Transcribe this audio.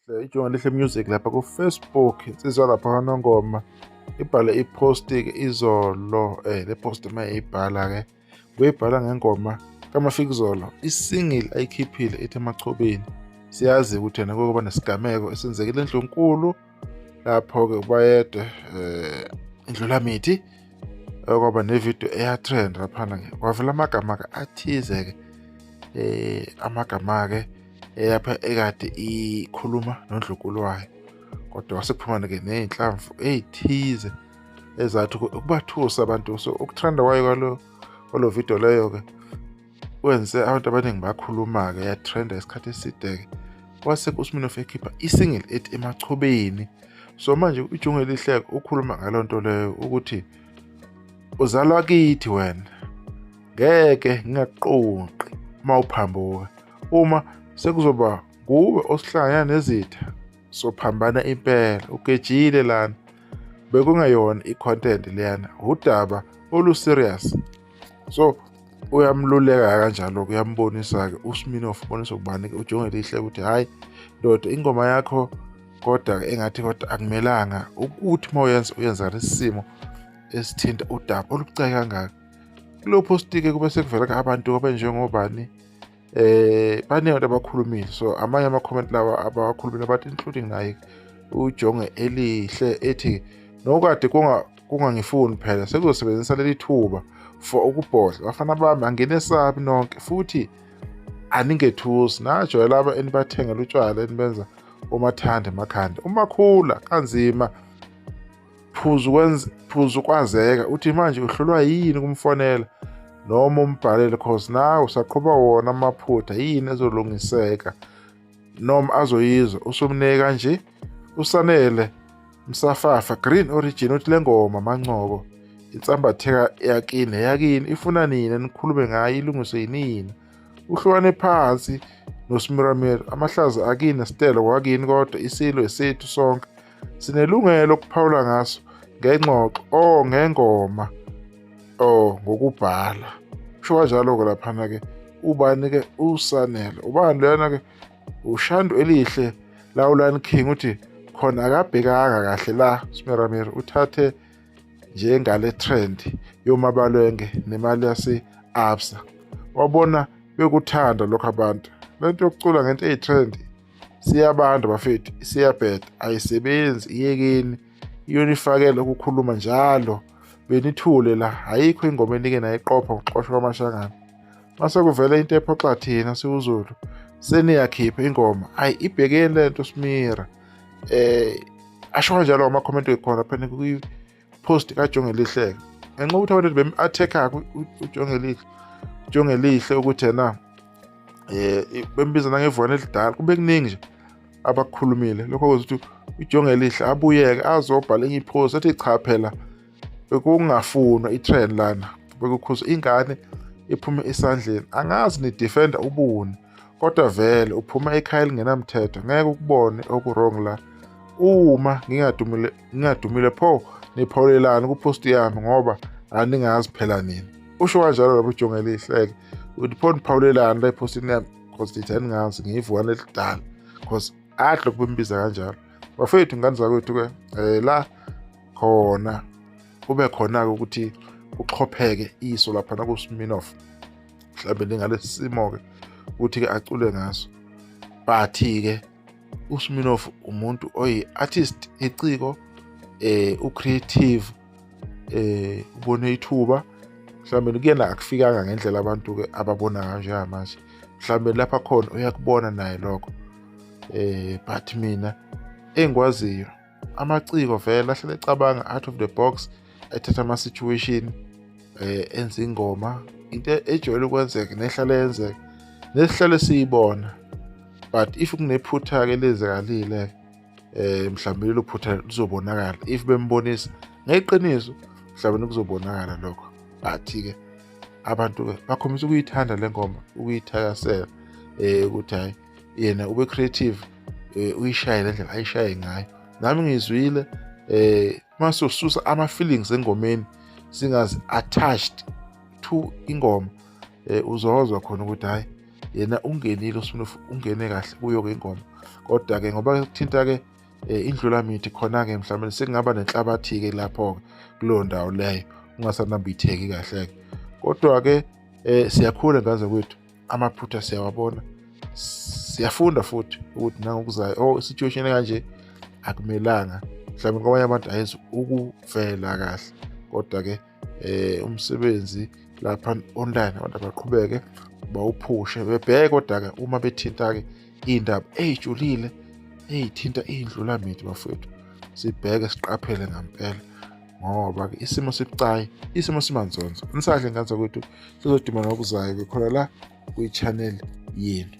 Ijonga Lihle Music lapha ku-Facebook, insizwa lapha kaNongoma ibhale i-post-ke izolo. Le post uma eyibhala-ke uyibhala ngengoma kaMafikizolo, i-single ayikhiphile ethi Emachobeni. Siyazi ukuthi yena kuba nesigameko esenzekile eNdlunkulu lapho-ke uBayede Indlulamithi, kwaba nevidiyo eyatrend laphana-ke, kwavela amagama-ke athize-ke, amagama-ke eyapha ekade ikhuluma noNdlunkulu wayo, kodwa wasekuphuma-ke ney'nhlamvu ey'thize ezathi ukubathusa abantu. So ukutrenda kwayo kwalo video leyo-ke kwenze abantu abaningi bakhuluma-ke, yatrenda isikhathi eside-ke. Kwase uSminoff ekhipha i-single ethi Emachobeni. So manje uJungu Elihle ukhuluma ngalo nto leyo ukuthi uzalwa kithi wena, ngeke ngingakuqonqi uma uphambuka, uma sekuzoba nguwe osihlangana nezitha sophambana impela. Ugejile lana, bekungeyona i-content leyana, udaba olu-serious. So uyamluleka kanjalo-ke, uyambonisa-ke uSminoff, ubonisa ubani-ke uJungu Elihle ukuthi hhayi ndoda, ingoma yakho kodwa engathi kodwa akumelanga ukuthi uma uyenza uyenza ngalesi simo esithinta udaba olubucayi kangaka. Kuleyo post-ke kube sekuvela abantu abenjengobani, baningi abantu abakhulumile. So amanye ama-comment lawa abawakhulumile bathi, including naye uJonge Elihle, ethi nokade kungangifuni phela sekuzosebenzisa leli thuba for ukubhodla. Bafana bami, anginesabi nonke futhi aningethusi, najwayela laba enibathengela utshwala enibenza omathanda emakhanda. Umakhula kanzima phuzu kwenza phuzu kwazeka uthi manje uhlulwa yini ukumfonela noma umbhalele, cause nawe usaqhuba wona amaphutha, yini ezolungiseka noma azoyizwa usumneka nje. Usanele Msafafa Green Origin uthi le ngoma Mancoko insambatheka yakini yakini ifuna nina nikhulume ngayo, ilungiswe yinina, uhlukane phansi noSmiramir, amahlazo akini nesitelo kwakini, kodwa isilo esethu sonke, sinelungelo lokuphawula ngaso ngengxoxo o ngengoma o ngokubhala. Kusho kanjalo-ke laphana-ke ubani-ke uSanele, ubani leyana-ke uShandu Elihle Lawulani King uthi khona akabhekanga kahle la Smiramir, uthathe njengale trend yomabalwenge nemali yase-Absa, wabona bekuthanda lokho abantu. Lento yokucula ngento eyi-trend siyabanda bafethu, siyabheda, ayisebenzi, iyekeni iyonifakela ukukhuluma njalo benithule la. Ayikho ingoma enike nayiqopha ukuxoshwa kwamashangana, mase kuvela into ephoxa thina siwuZulu seniyakhipha ingoma. Ayi, ibhekeni lento Smira. Asho kanjalo ama-comment khona phela kwi-post kaJonge Lihle, ngenxa yokuthi abantu bem-attack-a uJonge Lihle, Jonge Lihle ukuthi yena bembiza nangevukane elidala. Kube kuningi nje abakukhulumile, lokho kwenza ukuthi uJonge Lihle abuyeke azobhala enye i-post ethi cha phela bekungafunwa i-trend lana, bekukhuzwa ingane iphume esandleni. Angazi ni-defenda ubuni, kodwa vele uphuma ekhaya elingenamthetho, ngeke ukubone oku-wrong la. Uma ngingadumile, ngingadumile pho niphawulelani ku-post yami? Ngoba aningazi phela nina. Usho kanjalo lapho uJonge Lihle-ke ukuthi pho niphawulelani la e-postini yami, cause nithi aningazi ngiyivukane elidala, cause adle kubembiza kanjalo. Bafethu, ngane zakwethu-ke, la khona kube khona-ke ukuthi kuxhopheke iso laphana kuSminoff, mhlawumbe ngalesi simo-ke ukuthi-ke acule ngaso. But-ke uSminoff umuntu oyi-artist, iciko, u-creative, ubone ithuba mhlawumbe kuyena akufikanga ngendlela abantu-ke ababona ngayo njengamanje. Mhlawumbe lapha khona uyakubona naye lokho, but mina engikwaziyo, amaciko vele ahlale ecabanga out of the box, ethatha ama-situation, enza ingoma, into ejwayele ukwenzeka nehlale yenzeka nesihlale siyibona. But if kunephutha-ke lenzekalile, mhlawumbe lelo phutha lizobonakala if bembonisa ngeqiniso, mhlawumbe kuzobonakala lokho. But-ke abantu-ke bakhombisa ukuyithanda le ngoma, ukuyithakasela, ukuthi hhayi yena ube creative, uyishaye le ndlela ayishaye ngayo. Nami ngizwile, mase ususa ama-feelings engomeni, singazi attached to ingoma, uzozwa khona ukuthi hhayi Yena ungenile uSminofu, ungene kahle kuyo-ke ingoma, kodwa-ke ngoba kuthinta-ke indlulamithi khona-ke mhlawumbe sekungaba nenhlabathi-ke lapho-ke kuleyo ndawo leyo ungasanambitheki kahle-ke. Kodwa-ke siyakhula ngaze kwethu, amaphutha siyawabona, siyafunda futhi ukuthi nangokuzayo oh situation kanje akumelanga mhlawumbe kwabanye abantu ayizi ukuvela kahle. Kodwa-ke umsebenzi lapha online abantu abaqhubeke bawuphushe bebheke, kodwa-ke uma bethinta-ke iy'ndaba ey'julile ey'thinta iy'ndlulamithi bafowethu, sibheke siqaphele ngampela ngoba-ke isimo sibucayi, isimo simanzonzo. Nisadle ngane zakwethu, sizoduma nokuzayo-ke khona la kwi-channel yenu.